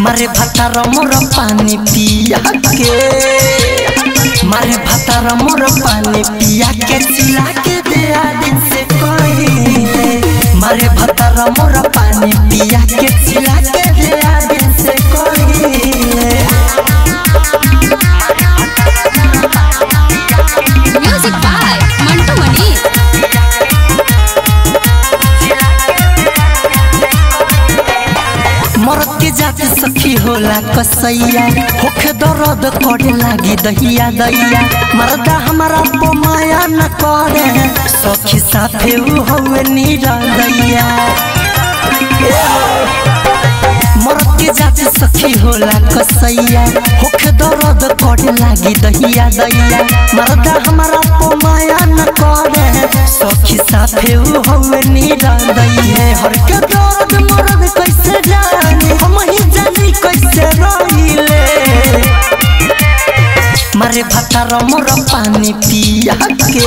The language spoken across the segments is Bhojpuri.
मारे भातार मोर पानी पिया के, मारे भातार मोर पानी पिया के चिला के दे दिन से कहिले। मारे भातार मोर पानी पिया के चिला के दे दिन से कहिले। Music by Mantu Mani. मरद के जात सखी होला कसैया, होखे दर्द करे लागी दहिया दैया। मर्दा हमारा पो माया न करे, सखी साथे उ हवे निरदैया। मरद के जात सखी होला कसैया, होखे दर्द करे लागी दहिया दैया। मर्दा हमारा पो माया न करे, सखी साथे उ हवे निरदैया। हर के दर्द मर्द कैसे जानी, हम ही जानी कैसे रहिले। मारे भातार मोर पानी पिया के,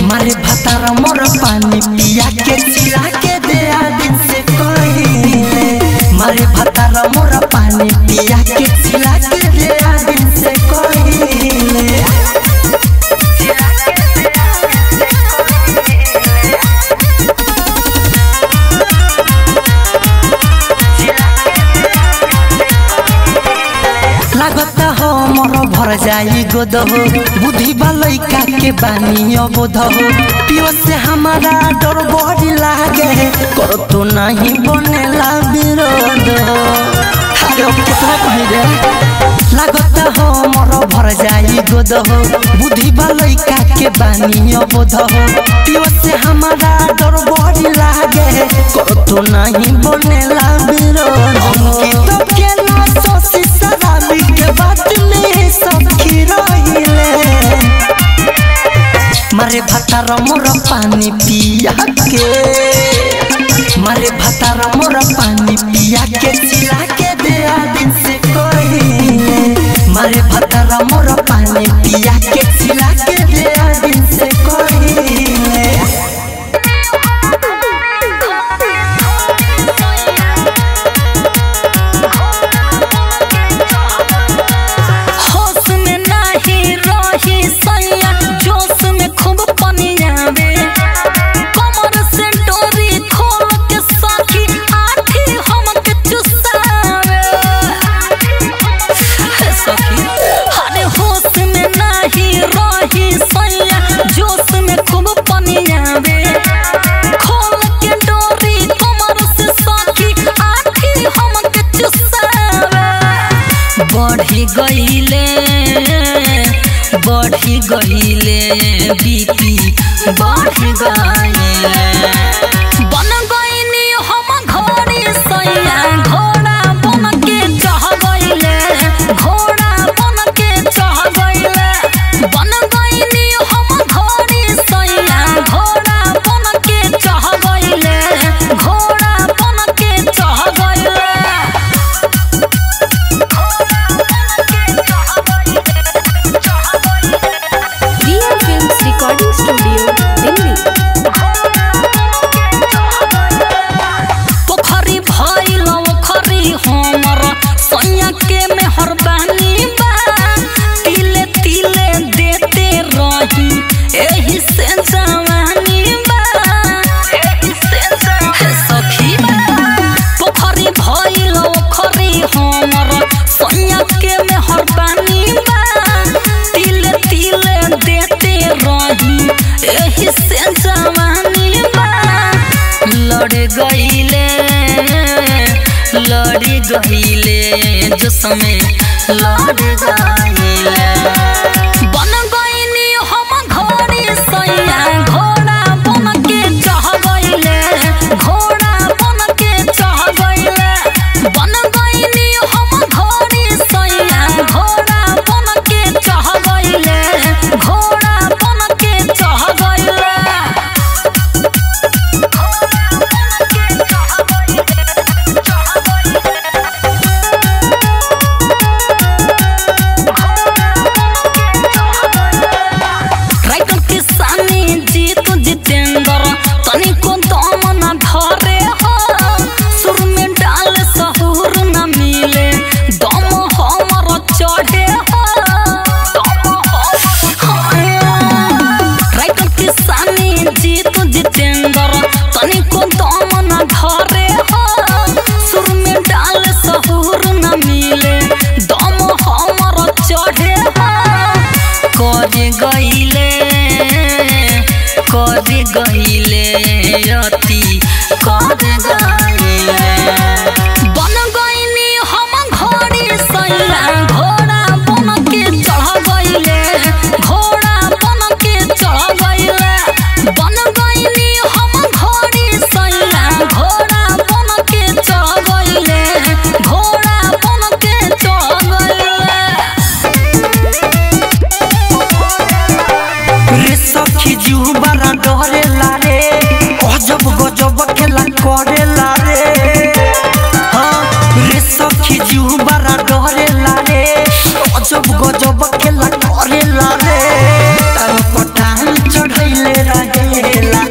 मारे भातार मोर पानी पिया के चिला के दे दिन से कहिले। मारे भातार मोर पानी पिया के चिला के दे दिन से कहिले। लागता हो मोर भर जाई गोद हो, बुद्धि लइका के बानी अबोध हो। पियो से हमारा डर बड़ी लागे, कर तो नहीं बनेला विरोध हो। अरे कितना कही रे। लागता हो मोर भर जाई गोद हो, बुद्धि लइका के बानी अबोध हो। पियो से हमारा डर बड़ी लागे, कर तो नहीं बनेला विरोध हो। तो केला सोसी शराबी के बात में सखी रहिले। मारे भातार मोर पानी पिया के, मारे भातार मोर पानी पिया के चिला के दे दिन से कहिले। मारे भातार मोर पानी पिया के चिला के दे दिन से कहिले। होश में नाही रही सैया, जोश में खूब पनियावे। कमर से डोरी खोल के सखी आठी हमके चुसावे। हे सखी, अरे होश में नाही रही सैया, जोश में खूब पनियावे। खोल के डोरी कमर से सखी आठी हमके चुसावे। बढ़ी गईले, बढ़ी गईले बीपी बढ़ गईले। बन गईनी हम घोड़ी सैया, घोड़ा बन के चढ़ गईले, घोड़ा बन के चढ़ गईले। बन गईनी हम घोड़ी सैया, घोड़ा बन के चढ़ गईले, घोड़ा बन के चढ़ गईले। Riya films recording studio Delhi. पोखरी भइल ओखरी हमर सैया के मेहरबानी बा। तिले तिले देते रही एही से जवानी बा। हे सखी, पोखरी भइल ओखरी हमर सैया के मेहरबानी बा। तिले तिले देते रही एही से जवानी बा। लड़ गईले, लड़ गईले जो समय लड़ गईले। बन गईनी हम घोड़ी सैया, घोड़ा बन के चढ़ गईले, घोड़ा बन के चढ़ गईले। बन गईनी हम घोड़ी सैया, घोड़ा बन के चढ़ गईले, घोड़ा बन के चढ़ गईले। गईले अति कर गईले। बन गईनी हम घोड़ी सैया घोड़ा बन के चढ़ गईले घोड़ा बन के चढ़ गईले। बन गईनी हम घोड़ी सैया घोड़ा बन के चढ़ गईले घोड़ा बन के चढ़ गईले। रे सखी जीव बड़ा डरेला रे अजब गजब खेला करेला रे। हाँ रे सखी जीव बड़ा डरेला रे अजब गजब खेला करेला रे। तार पटान चढ़ैले रहेला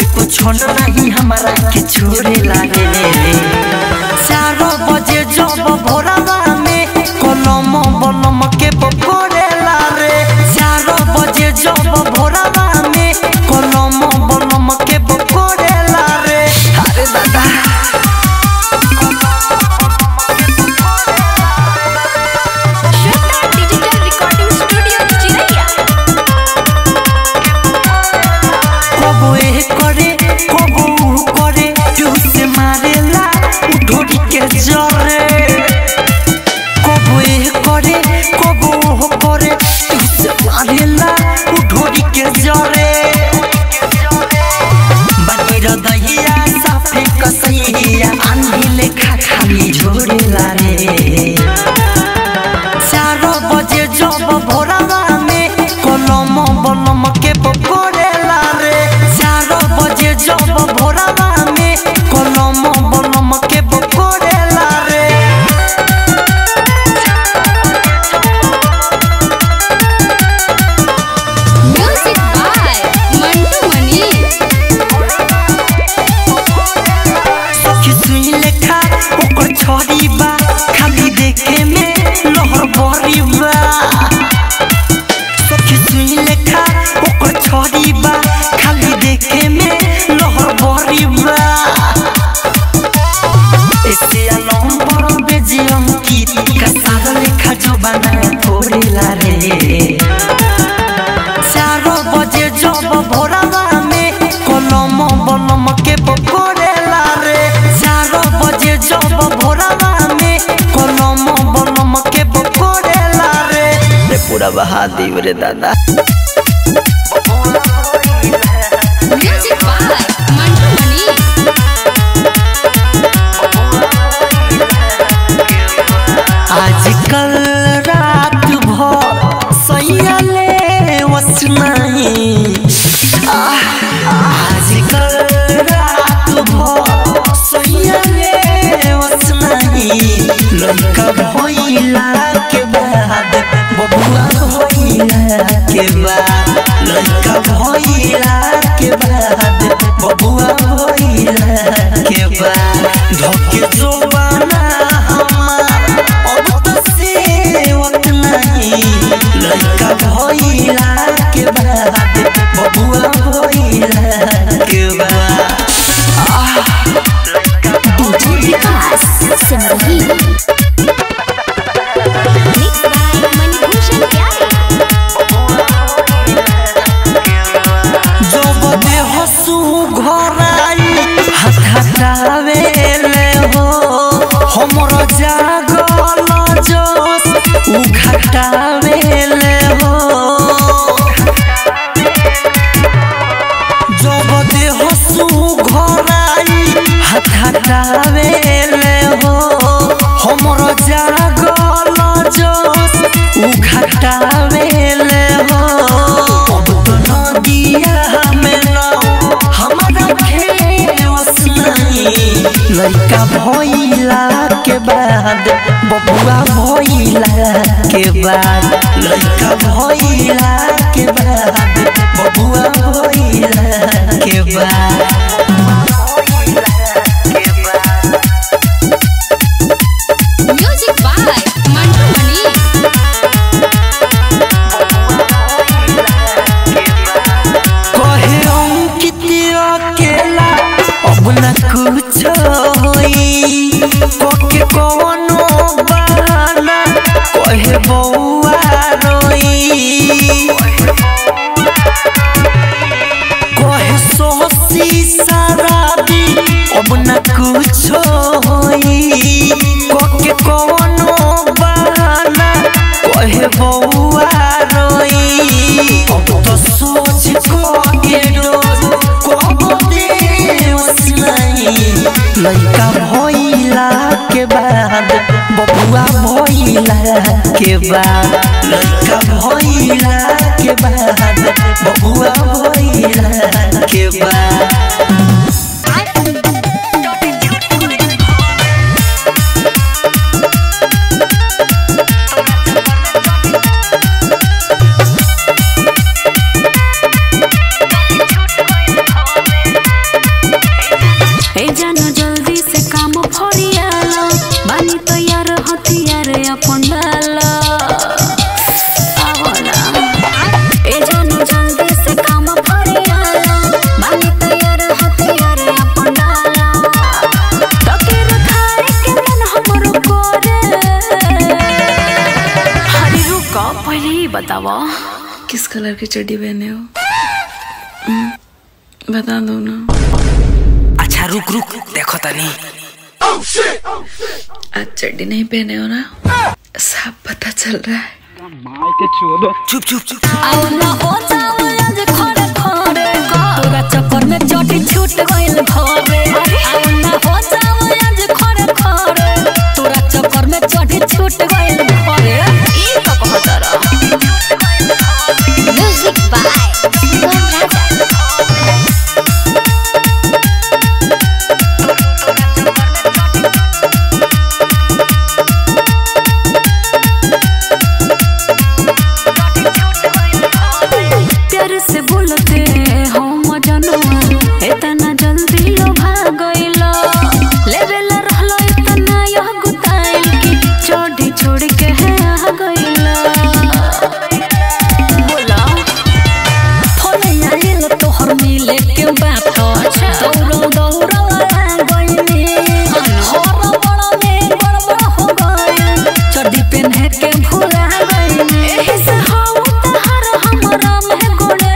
एको क्षण नहीं हमारा के छोड़ेला रे। 4 बजे जब भोरवा में कलम बलम के पकड़ेला रे। 4 बजे जब भोरवा में कलम बलम के पकड़ेला रे। अरे दादा Shweta digital recording studio Chiraiya. कबो ए करे कबो ऊ करे केहू से मारेला उ ढोरी के जरे। कबो ए करे कबो ऊ करे केहू से मारेला उ ढोरी के जरे। बाटी रदैया साफे कसैया आंधी लेखा खाली झोरेला रे। 4 बजे जब भोरवा में कलम बलम के पकड़ेला रे। 4 बजे जब भोरवा में कलम बलम के पकड़ेला रे। म्यूजिक बाय मंटू मनी। सखी सुई लेखा ओकर छड़ी बा खाली देखे में लहर भरी बा। सखी सुई लेखा ओकर छड़ी बा खाली देखे में लहर भरी बा। ऐसे आलम पर बेजी अंकित कसार लेखा जबाना फोड़ेला रे। 4 बजे जब भोरवा में कलम बलम के पकड़ेला रे। 4 बजे जब भोरवा में कलम बलम के पकड़ेला रे। रे पूरा बहा दीव रे दादा। म्यूजिक बाय मंटू मनी। आजकल रात भर सैया ले वस नहीं। आजकल रात भर सैया ले वस नहीं। लड़का भइला के बाद बबुआ भइला के बाद लड़का भइला के बाद बबुआ भइला के बाद धोके जोबाना हमार अब तो सेवत नहीं। लड़का भइला के बाद बबुआ भइला के बाद। DJ Vikas Simrahi. Mix by Manibhushan Pyare. जब देह सुघराई हाथ हटावेले हो हमर जागल जोश उ घटावेले हो। जब देह सुघराई हाथ हटावेले हो हमर जागल जोश उ घटावेले हो। अब तो नदिया में नाव हमारा खेवस नहीं। लड़का भइला के बाद बबुआ भइला के बाद लड़का भइला के बाद बबुआ भइला के बाद। म्यूजिक बाय मंटू मनी। कहे अंकित अकेला अब न कुछ होई कोके कोनो बहाना कहे बउआ रोई। कहे सो देसी शराबी अब न कुछो होई कोके कोनो बहाना कहे बउआ रोई अब तो सोच को के रोज कबो देवस नहीं लइका भइला के बाद बबुआ भइला के बाद लइका भइला के बाद बबुआ भइला के बाद। ए जानो जल्दी से काम फरियाला बानी तैयार हथियार अपन डाला आवला। ए जानो जल्दी से काम फरियाला बानी तैयार हथियार अपन डाला तके रखाए के मन हमरो करे। हरी रुक पहले ही बतावा किस कलर की चड्डी पहने हो बता दो ना। अच्छा रुक रुक देखो तनी आज चड्डी नहीं पहने हो ना, सब पता चल रहा है। चुप चुप चुप आओ ना हो जाओ आज खड़े खड़े तोरा चक्कर में चोटी छूट गइल घरे। आओ ना हो जाओ आज खड़े खड़े तोरा चक्कर में चोटी छूट गइल घरे। ई का कहत रहा। म्यूजिक बाय शिवम राजा। प्यार से बोलते हो मजनुआ इतना जल्दी लोभा गइलो लेवेला रहलो इतना यह गुताइल की चोटी छोड़ के है आ गइलो। बोला फोन आइल तोहर मिले के बात दौड़ो दौड़ो आ गइली हर बड़ा में गड़बड़ हो गइल चड्डी पहने के भुला गइली। एही से हाउ तहर हमरा में गोड़े।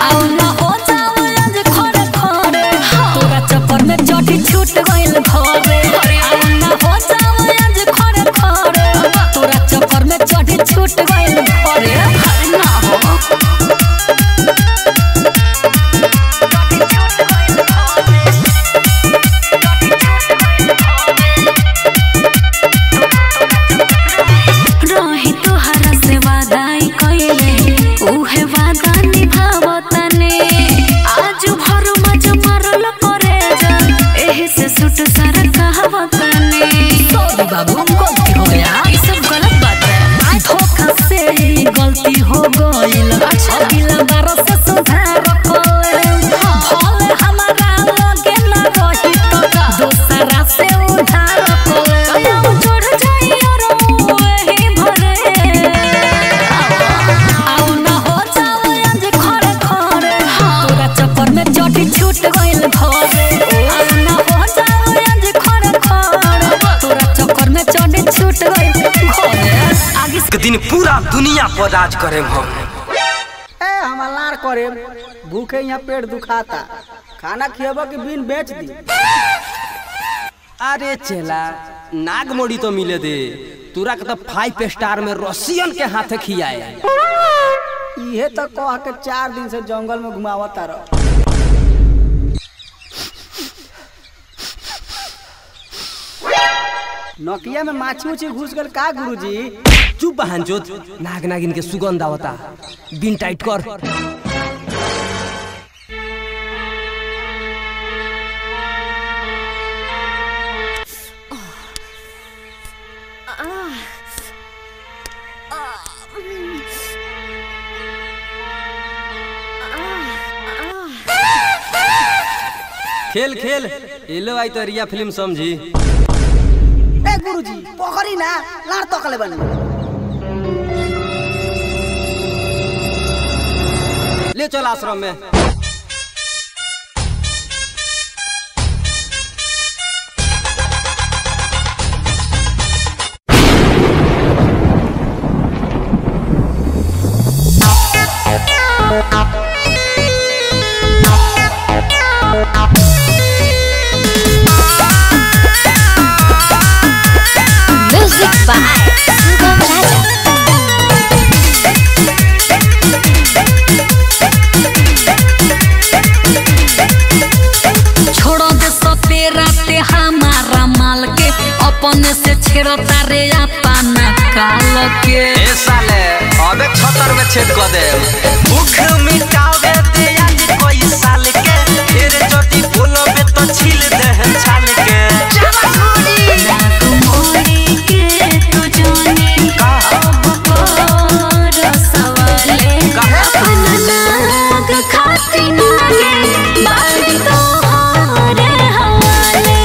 आओ ना हो जाओ आज खड़े खड़े तोरा चक्कर में चोटी छूट गइल घरे। आओ ना हो जाओ आज खड़े खड़े तोरा चक्कर में चोटी छूट गइल घरे। अरे ना हो रही तोहरा से वादाई कइले उहे वादा निभावतने आज भर मज मारल करे जा एही से सुट सारा कहावतने। सॉरी बाबू गलती हो गया, ई सब गलत बात है, धोखा से ही गलती हो गइल। अगला बार से सुधार कर भले हमारा लगे ना रही तो दोसरा से उधार कर जोड़ जाई और वही भरे। आओ ना हो जाओ आज खड़े खड़े तोरा चक्कर में चोटी छूट गइल घरे। आओ ना हो जाओ आज खड़े खड़े तोरा चक्कर में चोटी छूट गइल घरे। आगे एक दिन पूरा दुनिया पर राज करे हम। ए हम लार करे भूखे यहाँ पेट दुखाता, खाना खियाबा के बिन बेच दी। अरे चेला नागमोड़ी तो मिले दे तुरा के तो 5 स्टार में रशियन के हाथे खियाए। इहे तो कह के 4 दिन से जंगल में घुमावता रह। नोकिया में माछी उछी घुस गल का गुरुजी? चुप बहन जोत, नाग नागिन के सुगंध आवता, बिन टाइट कर। खेल खेल एलो आई तो रिया फिल्म समझी। ए गुरुजी पकड़ी ना लार तकले बनी। ले चल आश्रम में। अपने से छेड़ता रे अपना काल के। ए साले अबे छतर में छेद कर दे। भूख मिटावे दे आज कोई साल के, फिर जदी बोलबे तो छील दे छाल के। नाक मोड़ी के तू जाने अब कर सवाले, अपना नाक खाती नागे बाड़ी तोहरे हवाले,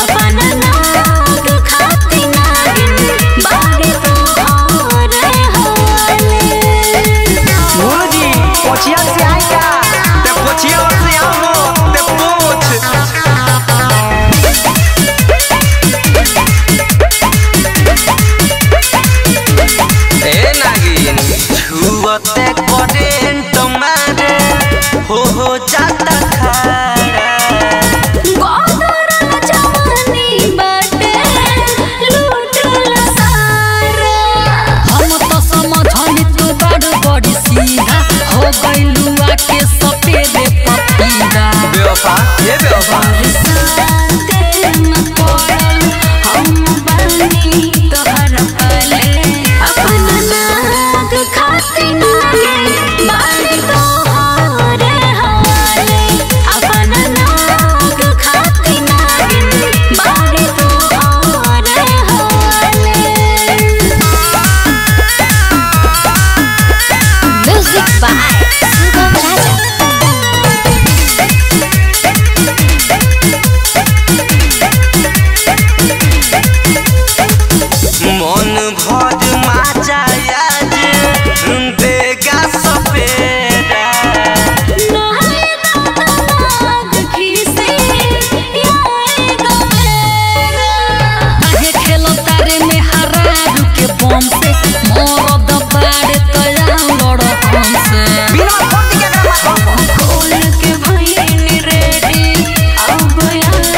अपना नाक खाती नागे बाड़ी तोहरे हवाले। गुरुजी पोछिया से आई का? ते पोछिया से आओ ते पोछ। ए नागिन छुअते करेंट मारे हो जाता खारा। गोदरल जवानी बाटे लूटल सारा। हम तो समझनी तू बड़ बड़ी सीधा, हो गइलुआ के सपेरे पपीदा। बेवफा ये बेवफा। बरसाते न पड़ल हम बानी तोहर पाले, अपना नाग खाती नागे बाड़ी तोहरे हवाले, अपना नाग खाती नागे बाड़ी तोहरे हवाले। Music by Sugam Raja. मन भर माचा आज देगा सपेरा। नाले दाग खीसे आएगा मेरा। काहे खेलो तारे में हरारू के बम से, मोर दबाड़े तया लड़ हमसे। बिना फोड़ के एकरा मार। खोल के भईन रेडी अब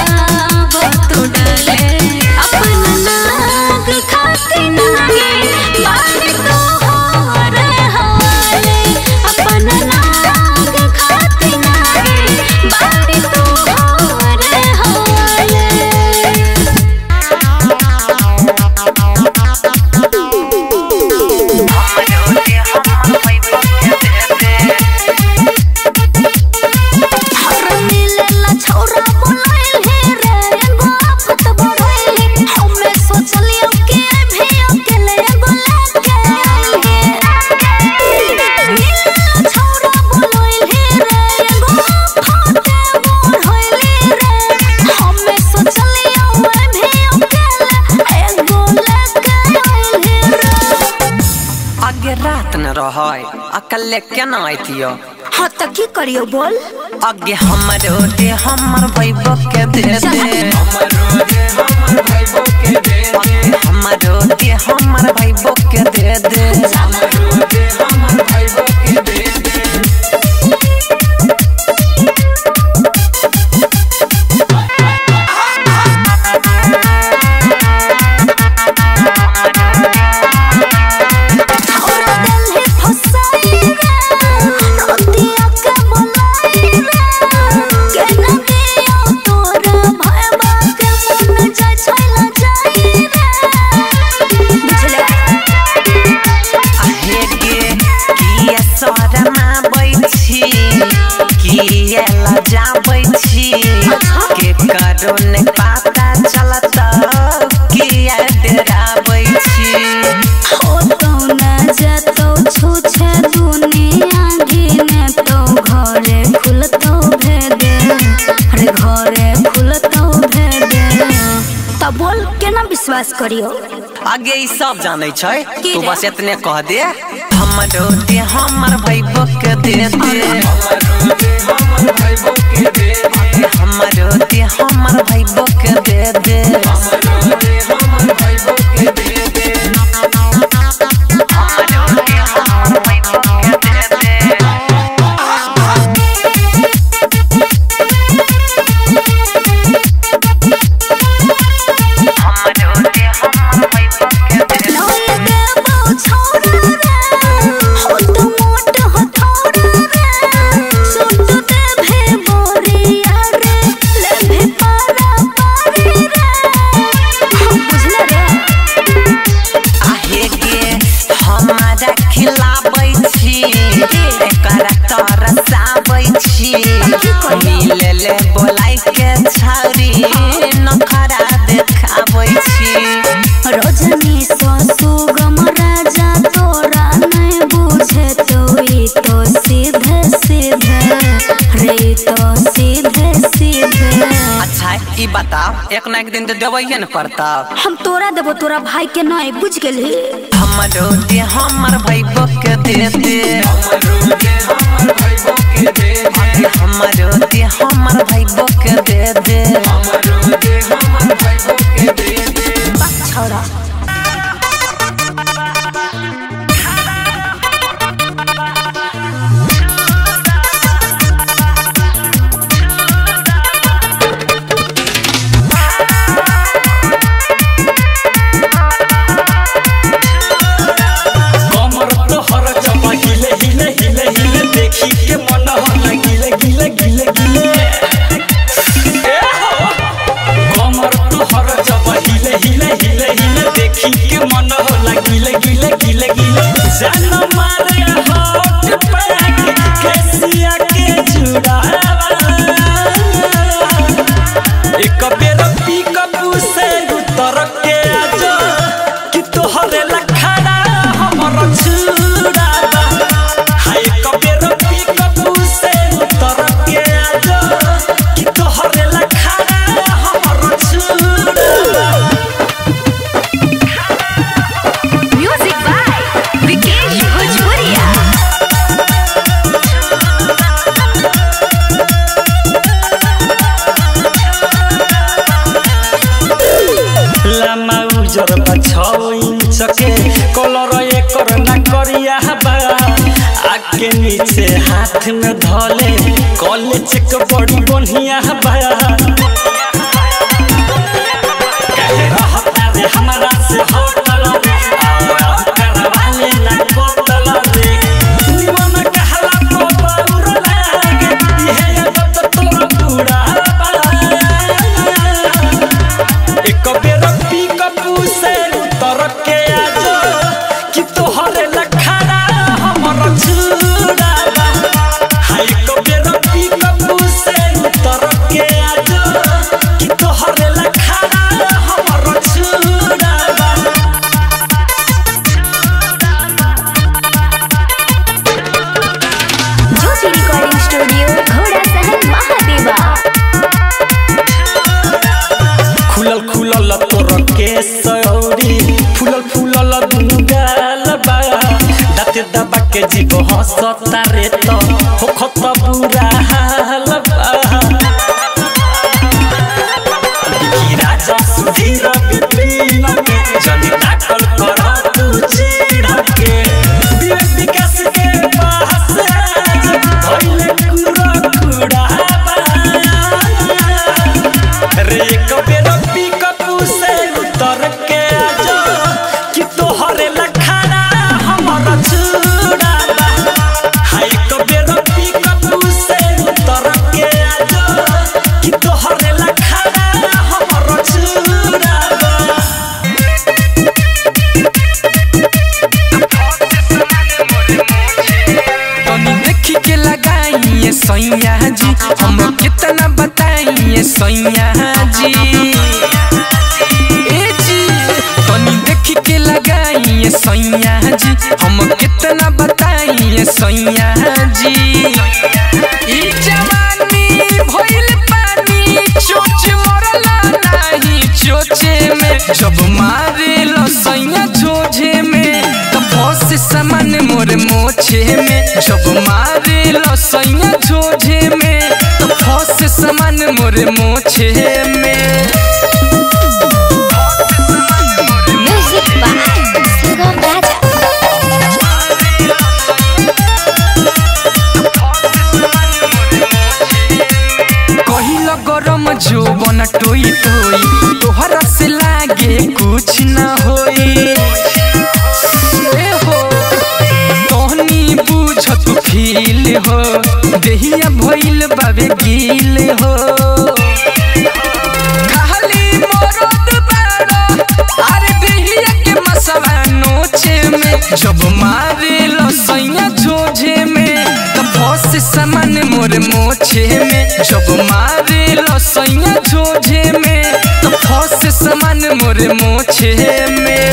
आब तू डाले, अपना नाग खाती नागे बाड़ी तोहरे हवाले, अपना नाग खाती नागे बाड़ी तोहरे हवाले। हर मिलेला छौरा बोलाइल हे रे, एगो आफत बढ़ाइल हे। हमे सोचलियो कि भी अकेले एगो लेके आइल हे। मिलेला छौरा बोलाइल हे रे, एगो आफत बढ़ाइल हे रे। हमे सोचलियो भी अकेले एगो लेके आइल हे रे। आगे रात न रहै अकले केना अइतियो? हाँ त की करियो बोल? आगे हमरो दे हमर भैबो के दे दे, हमरो दे हमर भैबो के दे दे। छौरा दिल हे फसाई रे, रोतिया के बोलाई रे। केना दियो तोरा भयबा के मन जाय छैला जाई रे। बुझले? आहे गे किया शरमाबै छी, किया लजाबै छी, के करो ने पता चलत किया डराबै छी। हो तो ना जातो छूछे दुनिया घिने तो घरे खुलतो भेदे, अरे घरे खुलतो भेदे। त बोल केना विश्वास करियो? आगे ई सब जानै छै, की तू रे? बस एतने कह दे हमरो दे हमर भैबो के दे दे, हमरो दे हमर भैबो के दे दे। नई देबो छौरा रे, हो तो मोट हथौड़ा रे। सुट देबे बोरिया रे, लेबे पारा पारी रे। बोलाई के छाउरी नखरा देखाबै छी। रजनी सुगम राजा तोरा नहीं बुझे तो ई तो सीधे सीधे रे तो सीधे सीधे। अच्छा ई बता एक ना एक दिन तो देबैये न पड़ता। हम तोरा देबो तोरा भाई के नहीं, बुझ गेलही। हमरो दे हमर भाईबो के दे दे, हमरो दे हमर भाईबो के दे दे, हमरो दे हमर भाईबो के दे दे, हमरो दे हमर भाईबो के दे दे। बात छोड़ा। आके नीचे हाथ में धोले कॉलेज के बड़ी बढ़िया बा। रहता रे हमरा से होटल रे करवाले ना कोटल रे निमन कहला को बाउर लागे इहे आदत तोर बुरा बा। एक बेर पिकअप से उतर के आजो कि तोहरे लखड़ा हमर छुड़ाबा। हाय एक बेर पिकअप से उतर के आजो कि तोहरे लखड़ा हमर छुड़ाबा। ज्योति रिकॉर्डिंग स्टूडियो घोड़ासहन महादेवा। खुलल खुलल तोर केस औरी फुलल फुलल दुनु गाल बा। दाते दबा के जीव हंसता रे तो होखत बुरा हाल बा। देखी राजा सुधीर विपिन के जनी ताकल कर तू चिढ़ के विवेक विकास के पास आज धइले कुरा कुरा बा। रे एक बेर पिकअप से उतर के आजो कि तोहरे लखड़ा हमर छुड़ाबा। हाय एक बेर पिकअप से उतर के आजो कि तोहरे लखड़ा हमर छुड़ाबा। तनी देखी के लगाइए सैया जी, हम कितना बताइए सैया जी। ए जी तनी देखी के लगाइए सैया जी, हम कितना बताइए सैया जी। ई जवानी भइल पानी चोच मरला नाही चोचे में, जब मारे लो सैया झोझे में तो फंस सामान मोर मोछे में। जब मारे लो सैया झोझे में तो फंस सामान मोर मोछे में। म्यूजिक बाय सुगम राजा। कहिल गरम जोबन टोई टोई तोहरा से लागे कुछ ना होई। ए हो तोहनी बुझ तू फील हो देहिया भइल बाबे गील हो। खाली मरद बाड़ा अरे देहिया के मसला नोचे में, जब मारे लो सैया झोझे में तो फंस सामान मोर मोछे मोछे में। जब मारे लसैया झोझे में तो फंस समान मोरे मोछे में।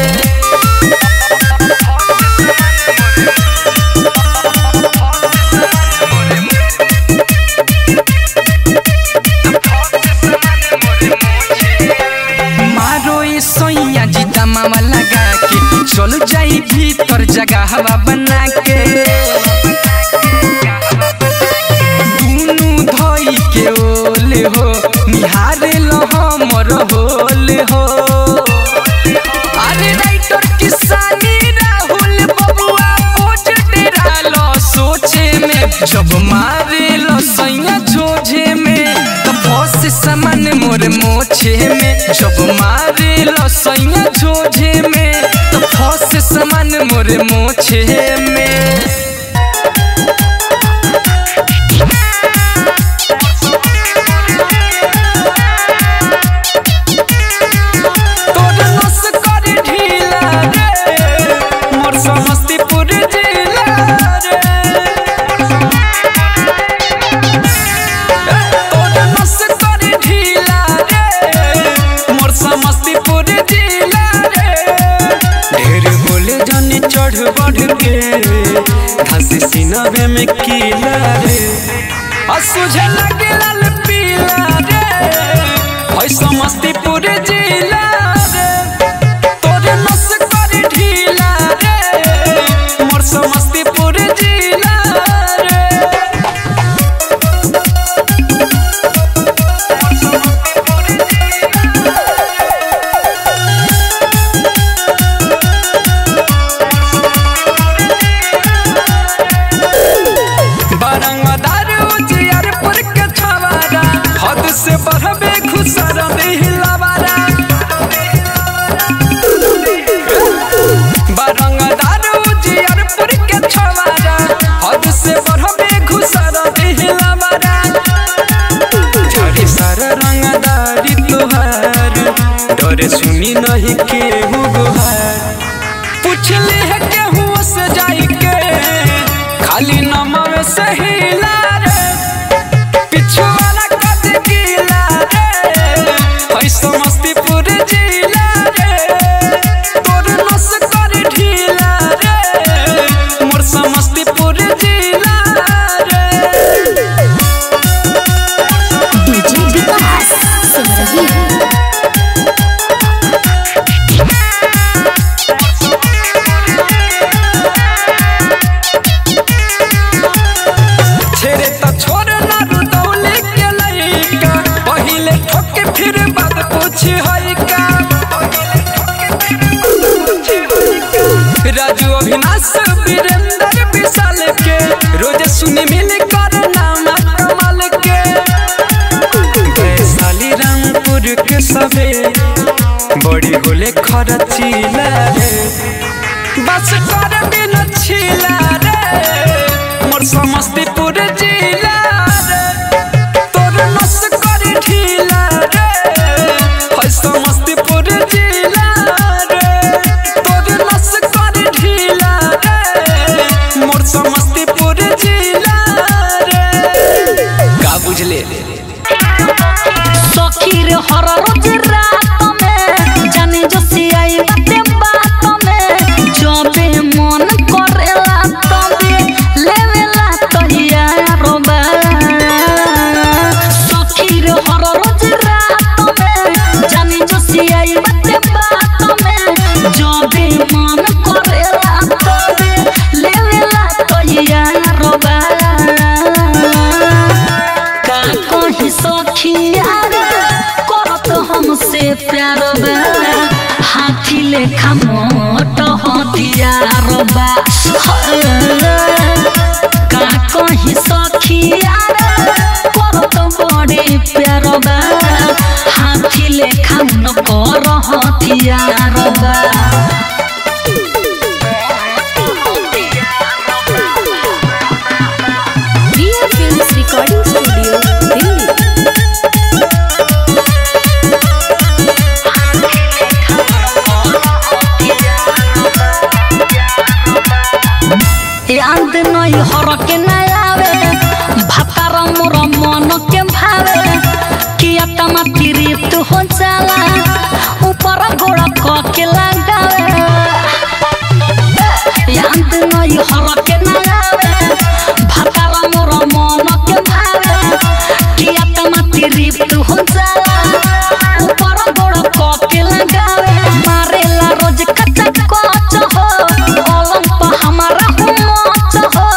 मारो ये सैया जी दमावा लगा के चल जाई भीतर जगह हवा बना के। दुनू धोई के ओले हो निहारे लो हमर होल हो। अरे राइटर किसानी राहुल बबुआ पोज डेरा लो सोचे में। जब मारे लो सैया झोझे में तो फंस समान मोर मोछे में। जब मारे लो सैया झोझे में तो फंस समान मोर मोछे में। तोर नस कर ढीला रे मोर समस्तीपुर जिला रे। तोर नस कर ढीला रे मोर समस्तीपुर जिला रे। ढेर बोले जानी चढ़ बढ़ के घास सीनावे में कीला रे। असुझे लगे लाल पीला रे होय समस्तीपुर जिला रे। तोर नस कर ढीला रे मोर समस्तीपुर जिला रे। बरंगदार उजियारपुर के छवारा हद से बढ़बे घुसर हिलावारा। बरंगदार उजियारपुर के छवारा हद से बढ़बे घुसर हिलावारा। झड़ी सारा रंगदारी तुहार डर सुनी नहीं केहू गुहार। पूछली है केहू से जाई के खाली नमवे से हिला रे। पिछुआला कद गीला रे होय समस्तीपुर जिला रे। तोर नस कर ढीला रे मोर समस्तीपुर जिला रे। डीजे विकास सुन रही है। छेरे त छोड़ ना रुदौली के लइका पहिले ठोके फिर बात पूछी हई का। राजू अविनाश वीरेंद्र विशाल के रोज सुनी मिल कर नाम कमाल के। वैशाली रामपुर के सबे बड़ी होले खर्चीला रे। बस कर बिन छीला रे मोर समस्तीपुर जिला रे। तोर नस कर ढीला रे होय समस्तीपुर जिला रे। तोर नस कर ढीला रे मोर समस्तीपुर जिला रे। का बुझले सखी रे हर रोज रात में जाने जोशी आई बाते बात में जबे मन करेला तबे लेवेला तैयार बा। सखी रे हर रोज रात में जाने जोशी आई बाते बात में जबे मन करेला तबे लेवेला तैयार बा। का कही सखिया करत हमसे प्यार बा हाथी लेखा मोट हथियार बा। का कही सखिया करत बड़े प्यार बा हाथी लेखा न कर हथियार बा। Riya films recording studio Delhi. याद नहीं हर के ना आवे भातार मोर मन हो जाला ऊपर गोड़ा क के लगावे याद नहीं हर के ना आवे भातार मोर मन के भावे कि आत्मा तृप्त हो जाला ऊपर गोड़ क के लगावे मारेला रोज कच्चा कच हो अलंग पर हमारा मच हो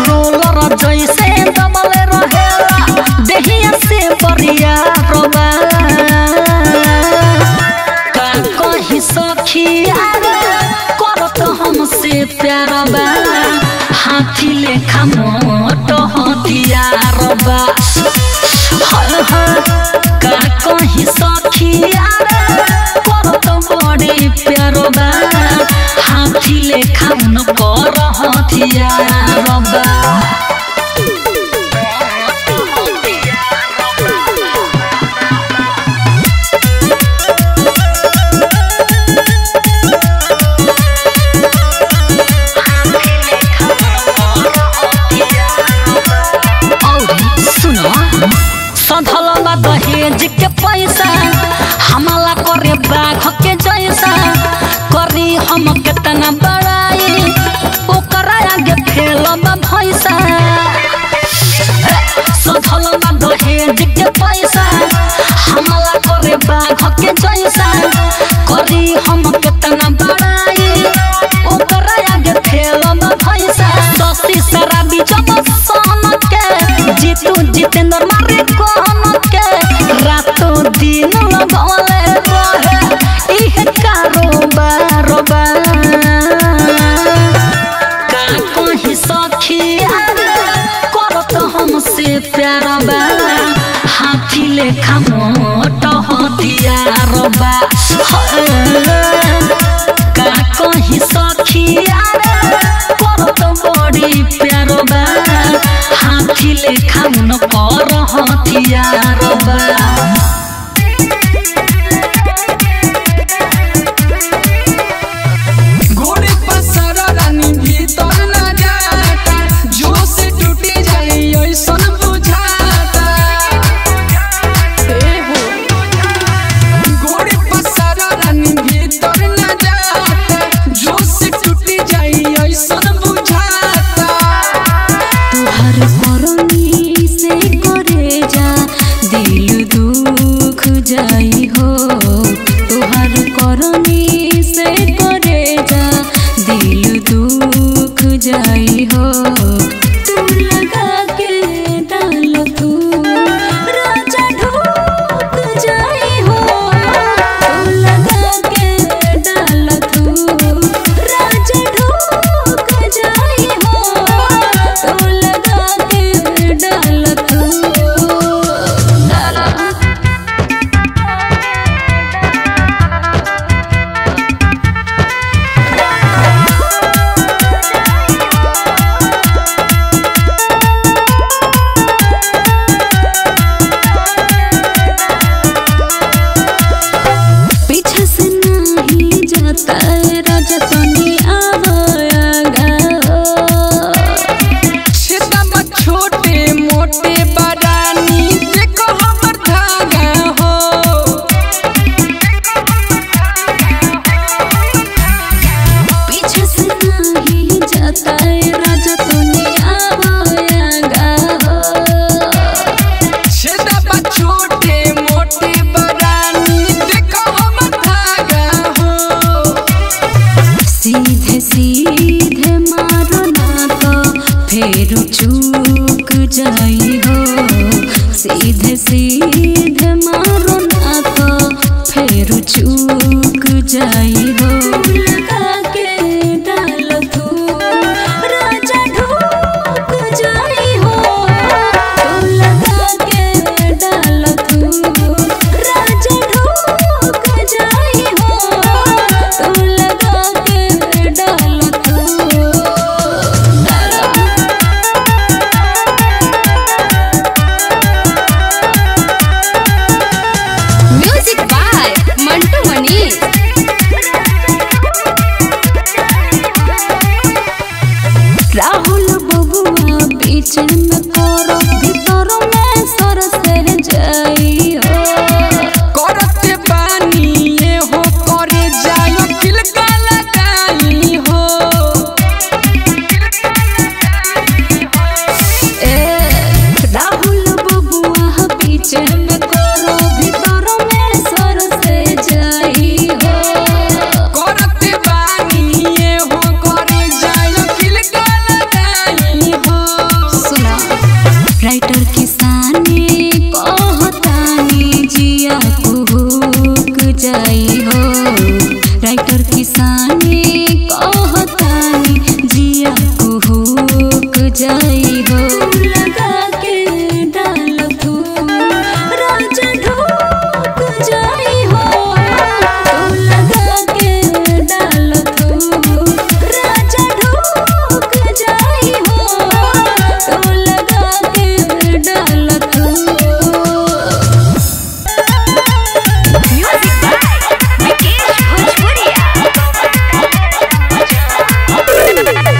रोलर जैसे दबले रहेला देहिया से बरिया रोबा का कही सखिया करत हमसे प्यार बा हाथी लेखा मोट हथियार बा हर हर का कही सखिया करत बड़े प्यार बा हाथी लेखा न कर हथियार बा। सुनो सधलवा दहेज के पैसा हमला करे बाघ के जैसा करी हम केतना बड़ाई ओकरा आगे फेलबा भैसा। सधलवा दहेज के पैसा हमला करे बाघ के जैसा करी हम केतना बड़ाई ओकरा आगे फेलबा भैसा। सस्ती शराबी जब सन के जीतू जितेंद्र मारे कौन के रातों दिन लगौले रहे इहे कारोबार बा। का कही सखिया करत हमसे प्यार बा हाथी लेखा मोट हथियार बा। का कही सखिया करत बड़ी प्यार बा हाथी लेखा न कर हथियार बा। घोड़े पर सारा रानी भीतर न जाता जोश टूटे जाई ऐसन बुझाता। ए हो घोड़े पर सारा रानी भीतर न जाता जोश टूटे जाई ऐसन बुझाता। तुहर करनी से करे जा दिल दुख जाई हो तुहर करनी से करे जा दिल दुख जाई हो। तू लगा के डाल तू राजा ढूक जाई हो तू लगा के डाल तू राजा ढूक जाई हो तू लगा के डाल तू। पीछे से नहीं जाता राजा तनी आवा छेदा छोटे मोटे बरानी देखो हमर धागा हो। पीछे से नहीं जाता राजा तनी आवा छेदा छोटे मोटे बरानी देखो हमर धागा हो। सीधे सीधे मारो ना तो फेर चूक जाई हो सीधे सीधे मारो ना तो फेर चूक जाई हो। लगा के डाल तू राजा ढूक जाई हो तू लगा के डाल तू राजा ढूक जाई हो तू लगा के डाल तू। Music by Mantu Manish. किसानी कहतानी जिया कुहुक जाई हो। लगा के डाल तू राजा ढोक जाई हो, तू लगा के डाल तू राजा ढोक जाई हो, तू लगा के डाल तू। म्यूजिक बाय विकेश भोजपुरिया।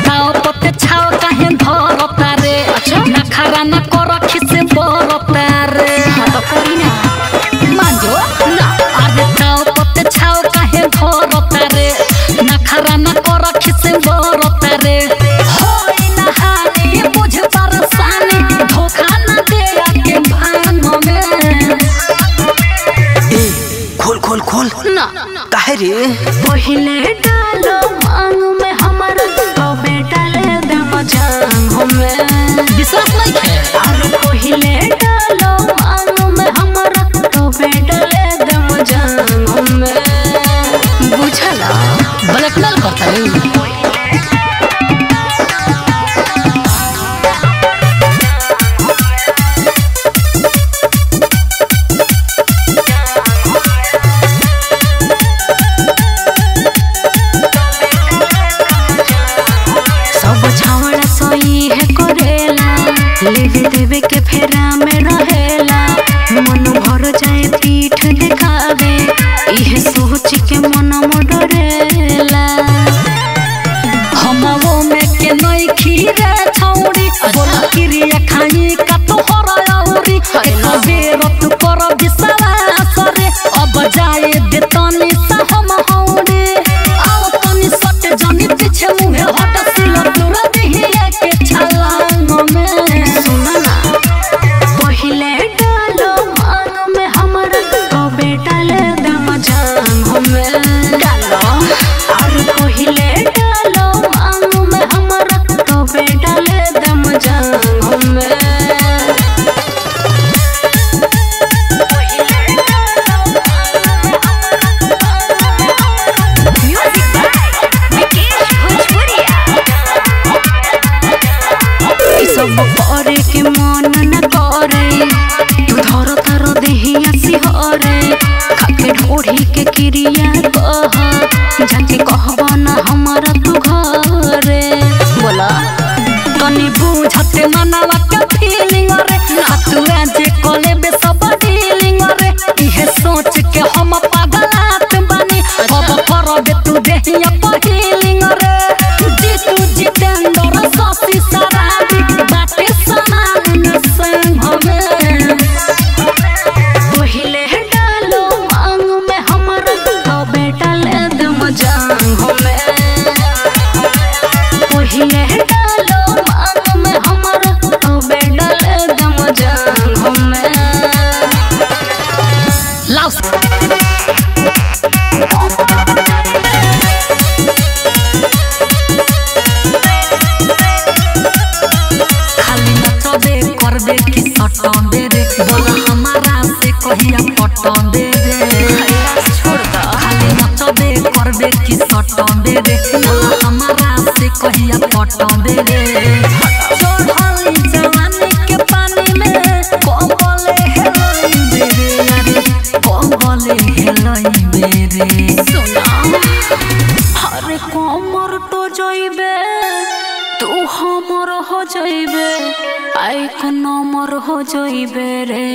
ताओ पते छाओ काहे धरता रे, ना खारा ना कर खिसे बरता रे। तो करी ना मांजो ना अरे ताओ पते छाओ काहे धरता रे, ना खारा ना कर खिसे बरता रे। होई ना हानि बुझ परेशानी, धोखा ना दे के भान में। ए खोल खोल खोल ना काहे रे? पहिले डालो मांग में हमारा तो बेटा ले दम जांग में। विश्वास नहीं है। और पहिले डालो मांग में हमारा तो बेटा ले दम जांग में। बुझला ब्लैकमेल करता रे। सब छावड़ा सोई है करेला, लेवे देवे के फेरा में रहेला, मन भर जाए पीठ दिखावे, इहे सोच के मन डरेला। हमो में के नई खीरे छौड़ी, बोल क्रिया खाई का तोहर औरी। एक बेर तू कर विश्वास रे, अब जाए दे तनी सा हम हौड़ी। आओ तनी सट जनी पीछे मुहे हट सिल तोरा देहिया के छलांग में। सुना ना पहिले डालो मांग में हमारा तो बेटा ले दम जांग में। डालो और पहिले डालो मांग में हमारा तो बेटा ले दम जांग में। म्यूजिक बाय विकेश भोजपुरिया। ई सब करे के मन न करे, तू धर तार देहिया सिहरे, खाके ढोढ़ी के क्रिया कह, जाके कहबा ना हमारा तू घरे। बोला तनी बुझते मनवा के फीलिंग रे, तू जे कोले बे सब डीलिंग रे। इहे सोच के हम पागलात बानी, अब करबे तू देहिया पहिलिंग रे। जीतू जितेंद्र शशि शराबी बाटे समान संग में। पहिले डालो मांग में हमारा तो बेटा ले दम जांग में। पहिले डालो मांग में हमारा तो बेटा ले दम जांग में। लाओ खाली नचबे करबे कि सटबे रे, बोला हमारा से कहिया पटबे रे। छोड़ दा खाली नचबे करबे कि सटबे रे, बोला हमारा से कहिया पटबे रे। चढ़ल जवानी के पानी में कबले हेलई रे, अरे कबले हेलई रे। सुना अरे कमर तो जइबे तू हमर हो जइबे, आइक नमर हो जइबे रे।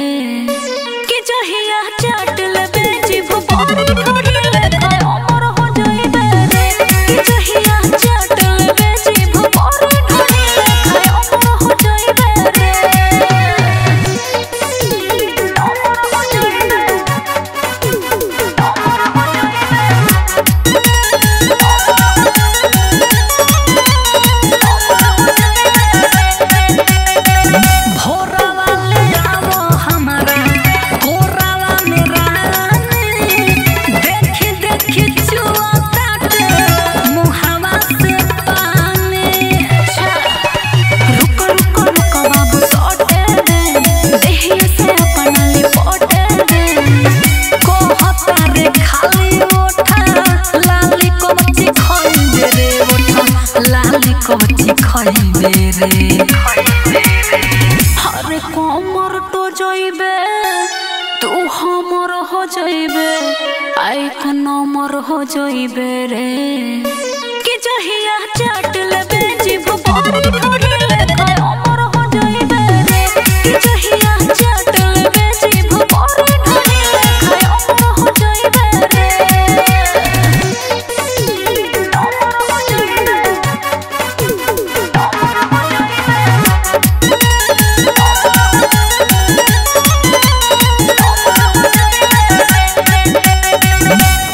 कि जहिया चाट लेबे जीभ बड़ी ढोढ़ी लेखा अमर हो जइबे रे। कि जहिया चाट लेबे जीभ बड़ी ढोढ़ी लेखा अमर हो जइबे रे। अमर हो जइबे, अमर हो जइबे। भोरावा ले आवो हमारा कोरावा में रानी, देखी खइबे रे। अरे कमर तो जइबे तू हमर हो जइबे आइक नमर हो जइबे रे। कि जहिया चाट लेबे जीभ बड़ी ढोरी लेखा अमर हो जइबे रे। कि जहिया चाट लेबे जीभ बड़ी ढोरी लेखा अमर हो जइबे रे। अमर हो जइबे, अमर हो जइबे।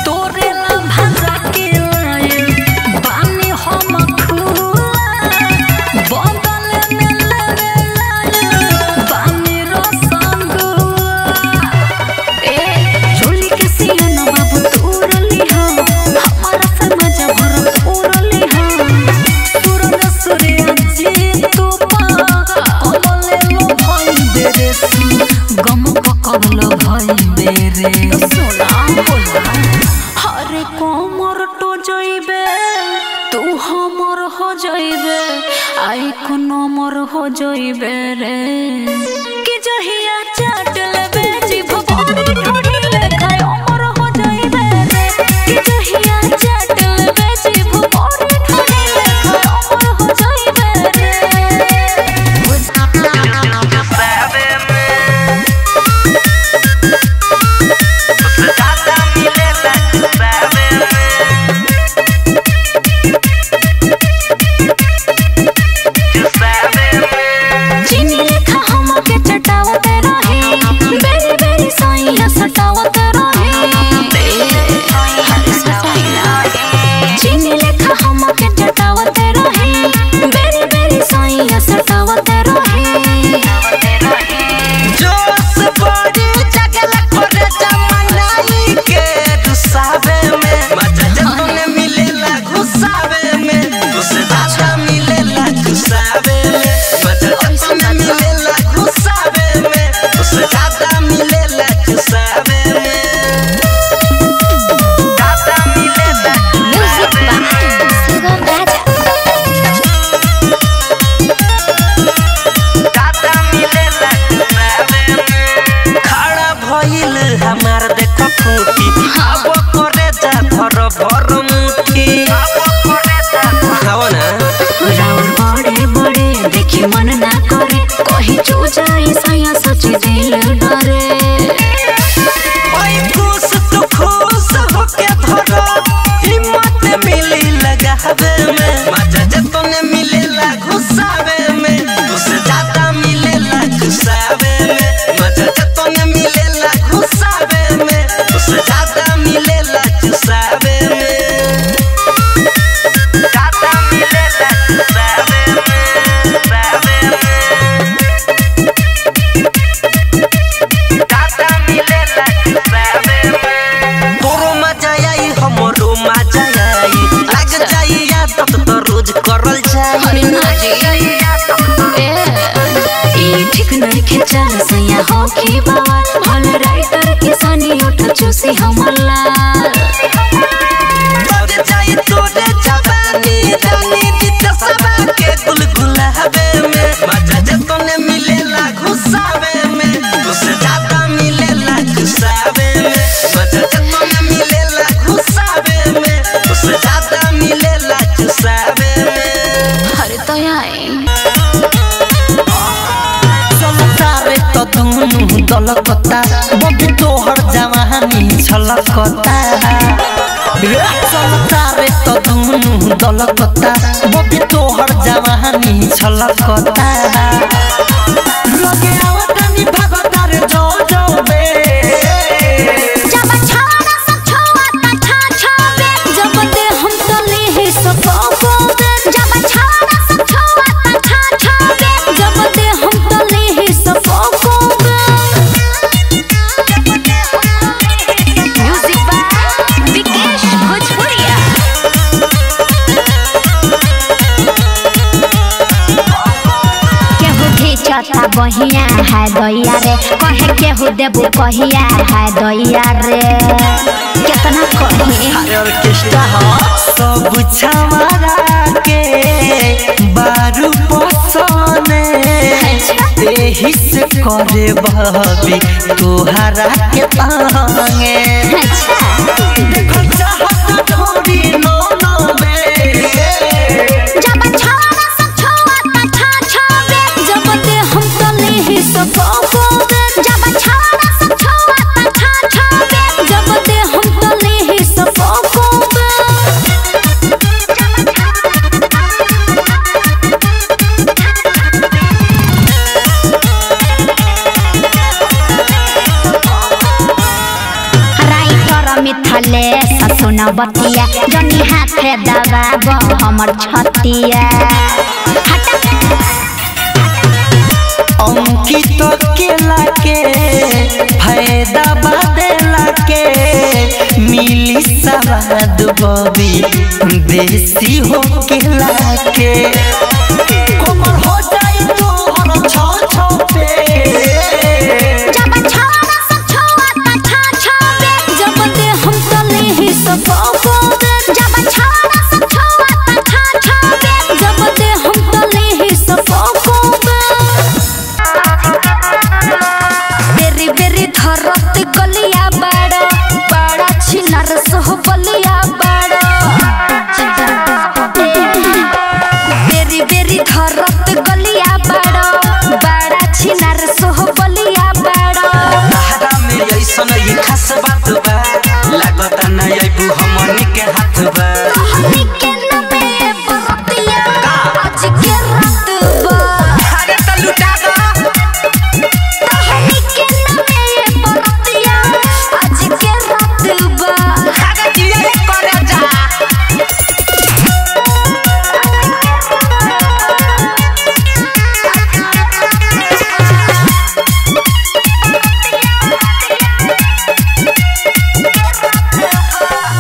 तोरे ला भाजा के लायल बानी हम खुला बदल में लेवे लायल बानी रसगुल्ला। ए झोली के सियन बाबू तोरली हो हमारा से मजा भर तोरली हो। सूरज सूर्य जी तू पा कमले लो भइबे रे गम ककबल भइबे रे। सोना बोला हरे कमर तो जइबे तू हमर हो जइबे आइक नमर हो जइबे रे। कि जहिया चाट लेबे जीभ बड़ी ढोरी लेखा अमर हो जइबे रे। कि जहिया चाट लेबे जीभ बड़ी ढोरी लेखा अमर हो जइबे रे। चीनी लेखा हमके चटावत रहे बेरी बेरी साइया सटावत रहे। चीनी लेखा हमके चटावत रहे बेरी बेरी साइया सटावत रहे। जोश बड़ी जगला करे जमानाई के रुसावे में मजा जतने मिलेला घुसावे में उससे ज्यादा मिलेला घुसावे में मजा जतने मिलेला घुसावे में उससे ज्यादा मिलेला घुसावे में ज्यादा मिलेला। म्यूजिक बाय सुगम राजा। ज्यादा मिलेला घुसावे में। खड़ा भइल हमार देख फूटी अब करे जा भर भर मुठी खाओ ना राउर बड़े बड़े देखी मन ना करे कहीं चू जाए साया सोच दिल डरे। ओए खुश तू खुश होके धरो हिम्मत मिली लगावे में मजा जतने मिलेला घुसावे में उससे ज्यादा मिलेला घुसावे में मजा जतने मिलेला घुसावे में उससे ज्यादा मिलेला घुसावे में ज्यादा मिलेला घुसावे में घुसावे में ज्यादा मिलेला घुसावे में। तोरो मजा आई हमरो मजा आई लग जाई आदत तो रोज करल जाई। अरे ना जी ए ई ठीक नहीं खेचाल सैया हो की बाबा भल राइटर के सनी उठ चूसी हमला। लग जाई तोरे जवानी रानी दित सबा के गुलगुलावे में मजा जतने मिलेला घुसावे में उससे ज्यादा मिलेला घुसावे में मजा जतने मिलेला घुसावे में उससे ज्यादा मिलेला घुसावे में। अरे तो आई चलता रे तो दुनु दलकता बबी तोहर जवानी छलकता। चलता रे तो दुनु दलकता बबी तोहर जवानी छलकता। लगे आवतानी भागता रे जो जो बे जब छाड़ा सब छुआता छा छाबे जब ते हम तो लेहे सको बे। जब छाड़ा सब छुआता छा छाबे जब ते हम तो लेहे सको बे। म्यूजिक बाय विकेश भोजपुरिया। केहू भेजता बहिया है दैया रे कहे केहू देबू कहिया है दैया रे केतना कही अरे ऑर्केस्ट्रा हो सब छवारा के बारू पसने एही से करे भाभी तोहरा के तांगे अच्छा देखो चाहत ढोरी नो नो बे जब छवारा सब छुआ त छा छाबे जब ते हम तले ही सब कोबे जब छवारा सब छुआ त छा छाबे जब ते हम तले ही सब कोबे राइटर मिथले ससुन बतिया जनी हाथे दबाब हमर छतिया हटा अंकित केला के फायदा बदेला के मिली सवाद बबी देसी हो केला के कोमर हो जाई तोहर छौ छौ पे जब छवारा सब छुआ त छा छाबे जब ते हम तले ही सब कोबे जब छवारा सब छुआ त छा छाबे जब ते हम तले ही सब कोबे बेरी बेरी धरत गलिया बाड़ा बाड़ा छिनर सोह बलिया बाड़ा बेरी बेरी धरत गलिया बाड़ा बाड़ा छिनर सोह बलिया बाड़ा तहरा में ऐसन ये खास बात बा लागता ना अइबू हमनी के हाथ बा हमनी के नमे बरतिया आज के रात बा अरे त लुटा दो हमनी के नमे बरतिया आज के रात बा अरे जिया करे जा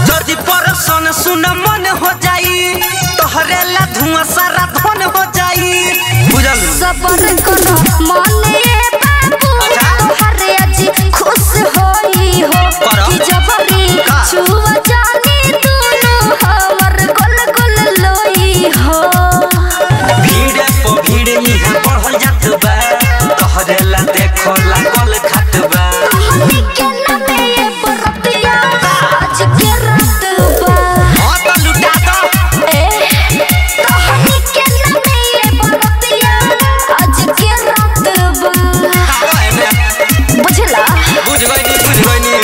जदि परसन सुन मन हो जाई तोहरे ला धुआं सारा धन हो जाई बुझल सबर करो मने बाबू तोहरे आज खुश होई हो करो। कि जबरी का? छुआ जानी दुनु हमर गोल गोल लोई हो भीड़ प भीड़ इहाँ बढ़ल जात बा तोहरे ला देखो लागल खात बा हमनी के नमे बरतिया आज के रात बा हां त लुटा दो ए हमनी के नमे बरतिया आज के रात बा आवा एने बुझला बुझ गइनी बुझ गइनी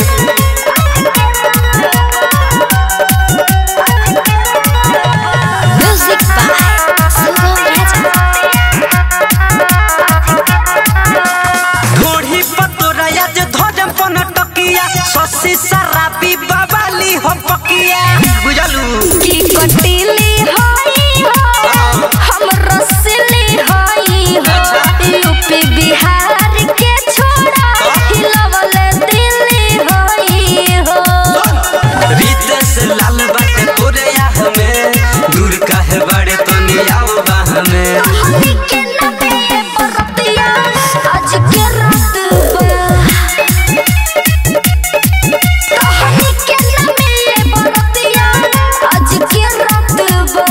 म्यूजिक बाय सुगम राजा ढोढ़ी पतोरा जे धोजम पन टकिया ससी शराबी बवाली हो पकिया बुझलू की कटीली होई हो हम रसली होई हो यूपी बिहार के छोड़ा हिलवल दिल्ली होई हो रीत से लाल बाटे तोरे आह में दूर काहे बड़े तनी आओ बाह में हमनी के नमे बरतिया आज के रात बा हमनी के नमे बरतिया आज के रात बा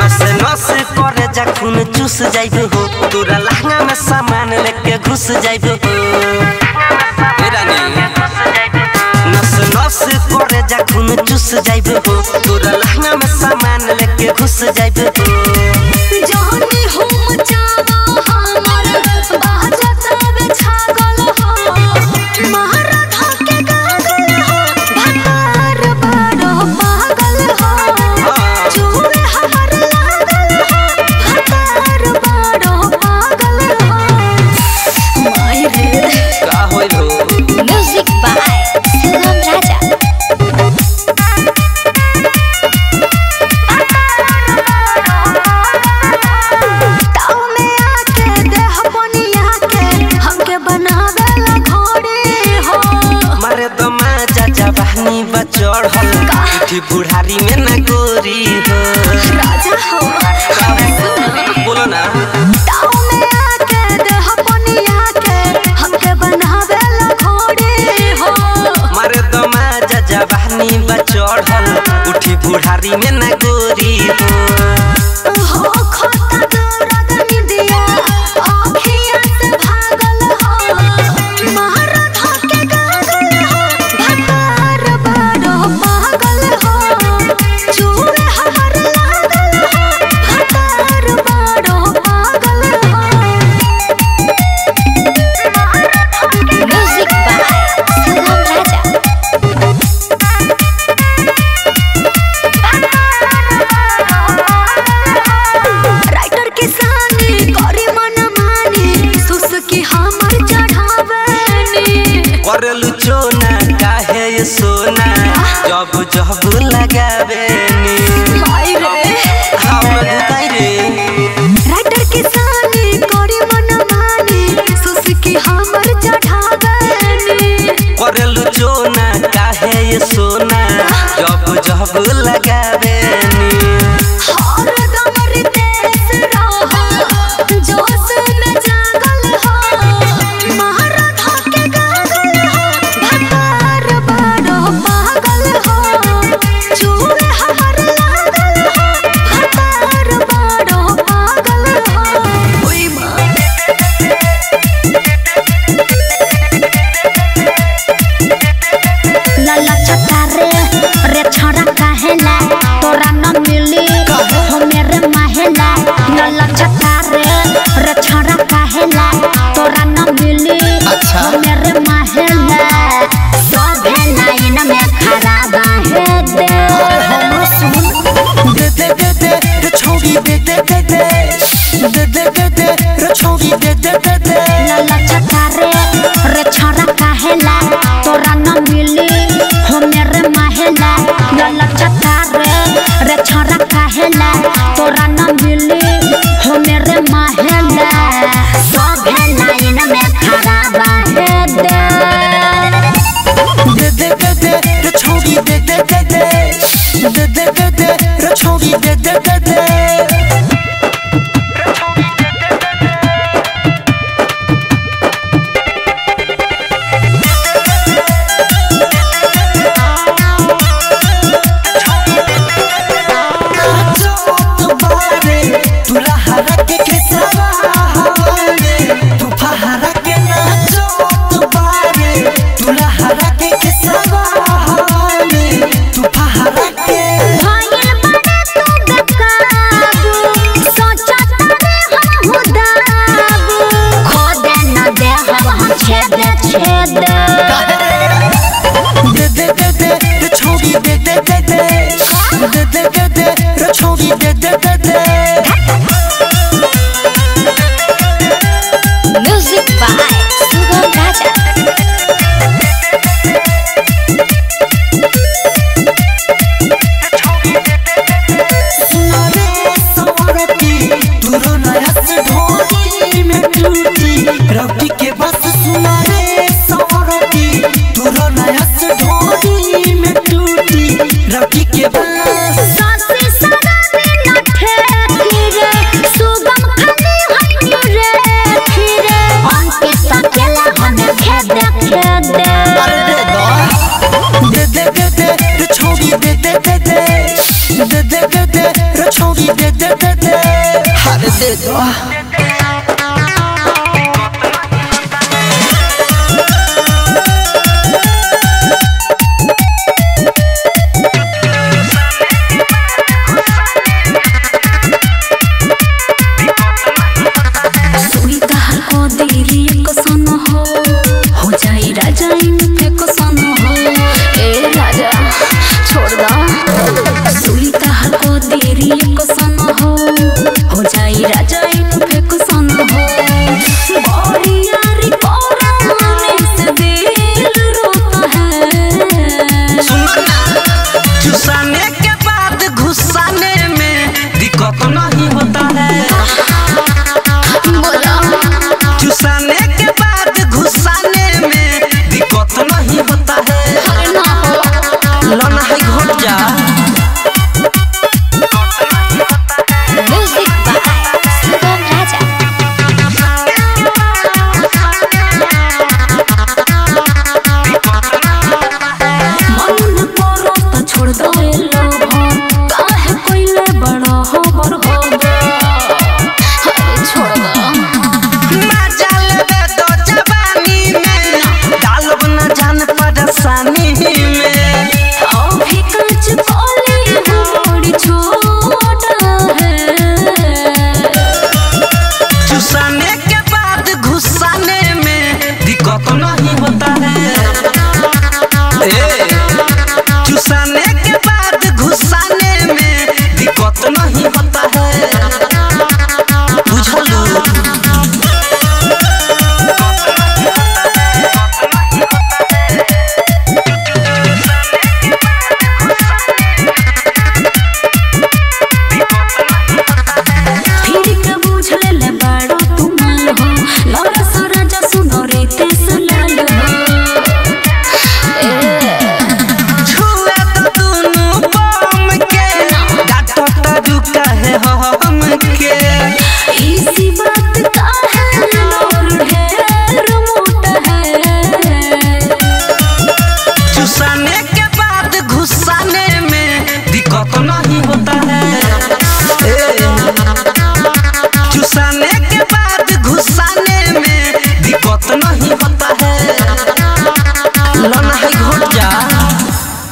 नस नस करे जा खून चूस जाइब हो तोरा लहंगा में सामान लेके घुस जाइब हो ए रानी नस नस करे जा खून चूस जाइब हो तोरा लहंगा में सामान लेके घुस जाइब हो जहनी हम चावा हमर बाजत छागल हो महाराधा के गागल हो भतार बड़ो पागल हो चूहे हमर लागल हो भतार बड़ो पागल हो माय रे का होइल हो म्यूजिक बाय सुगम राजा ताव में आके देह बनिया के हमके बनावेला घोड़ी हो मारे दमा चाचा बहनी बचढ़ल उठी बुढ़ारी में ना गोरी करलु चोना काहे ये सोना जब जब लगावे नी हम दुकाई रे राइटर किसानी करी मन मानी सुसुकी हमर चढ़ावेनी करलु चोना काहे ये सोना जब जब लगावे नी हर दम रितेश रहा जोश में जागल हो मारा धके गागल हो भतार बड़ो पागल हो चूहे हमर लागल हो भतार बड़ो पागल हो ओई मां लला चटा रे रे छोरा काहेला तोरा न मिली हो मेरे माहेला। लला चटा रे रे छोरा काहेला तोरा न मिली हो मेरे माहेला। सभे लाइन में खड़ा बाहे दे दे दे दे दे रे छोड़ी दे दे दे दे दे दे दे दे रे छोड़ी दे दे दे दे। लला चटा रे रे छोरा काहेला तोरा न मिली हो मेरे माहेला। लला चटा रे रे छोरा काहेला तोरा न मिली हो मेरे माहेला। सभे लाइन में खड़ा बाहे दे दे दे दे दे रे छोड़ी दे दे दे दे दे दे दे दे रे छोड़ी दे दे दे दे। भइल बड़ा तू बेकाबू, सोचा तारे हम हुदाबू। खो दे न दे हम छेद छेद। दे दे दे दे रे छोड़ी दे दे दे दे दे दे दे दे रे छोड़ी दे दे दे दे। म्यूजिक बाय सुगम राजा। सुनरे सवरती तुरो नयस ढोली में टूटी रवि के बस। सुनरे सवरती तुरो नयस ढोली में टूटी रवि के बस। सासी सराबी न ठेकी रे, सुगम खाली हनी रे खीरे। अंकित अकेला हमें खेद खेद। दे दे दे दे रे छोड़ी दे दे दे दे दे दे दे दे रे छोड़ी दे दे दे दे हर दे दो। सुई तहार को देरी एक सन हो जाई राजा इनके को सन हो। ए राजा छोड़ दा सुई तहार को देरी एक सन हो जाई राजा इनके काहे हम के।